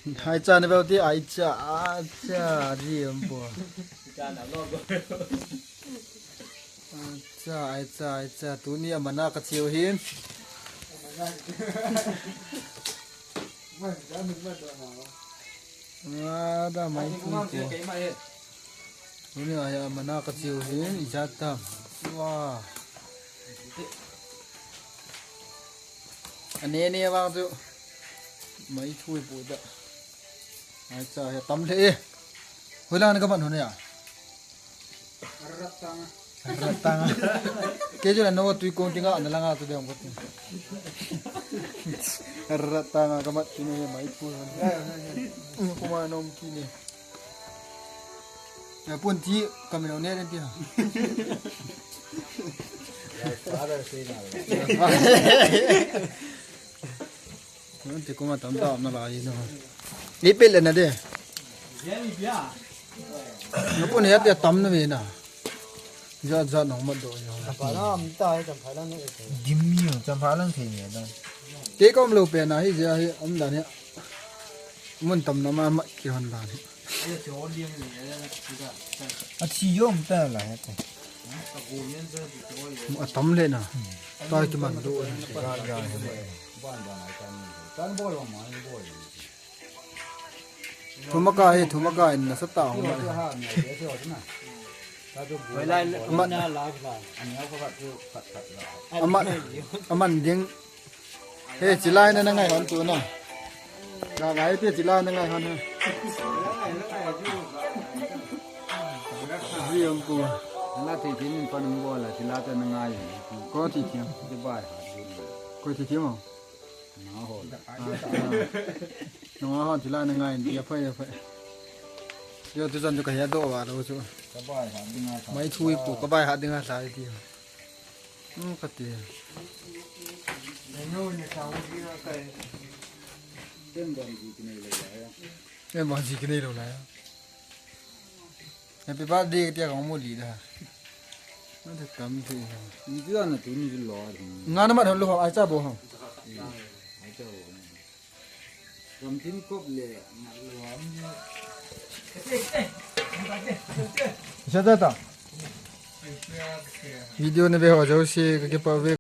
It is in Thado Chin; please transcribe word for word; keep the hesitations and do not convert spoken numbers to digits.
Aicha na bel ti, aicha, aicha, ri am po. Aicha, aicha, aicha, tuni a mana ka chiu hin. Ada mai pu po. Tuni a mana ka chiu hin, ijat tam. Wa. Ane ne vang chu. Mai thui pu da. Aicha, he tam le e. Hoilang na ka man hon ya. Ratang. Kei chu la no tui kong tinga na langa tu dong ko ti. Ratang ka mat ti ne mai pu. Kuma nom ki ne. Ya pun ti ka mi no ne den ti ha. Ti kuma tam ta na la i no. Ni pe le na de. Ni pu ni ya te tam na ve na. Ja ja no ma do ya. Pa na am ta ai tam pha la ne. Dim mi tam pha la ne da. Te kom lo pe na hi ja hi am da ne. Mun tam na ma ma ki hon da ne. A thi yom ta la he te. A tam le na. Ta ki man do. Thumaka he, thumaka in na sa ta hong ma. Aman, aman ding. He, chilai na na ngai hon tu na. Na ngai te chilai na ngai hon ha. Ri ang ku. Na ti ti min pan bo la chilai te na ngai. Ko ti ti. Ti bai ha. Ko ti ti mo. Na ho. Na ho chilai na ngai. Ya phai ya phai. Yo tu jan tu ka ya do wa lo chu. Ka bai ha ding a. Mai thui pu ka bai ha ding a sai ti. Ka ti. Em bang ji kinai lo la ya. Happy birthday tia ka mu li da. Na te tam te. Ni tu na tu ni lo. Nga na ma lo ai cha bo ha. Ai cha bo. Kam tin kop le. Sa ta ta. Video na be ho jo si ka ke pa ve.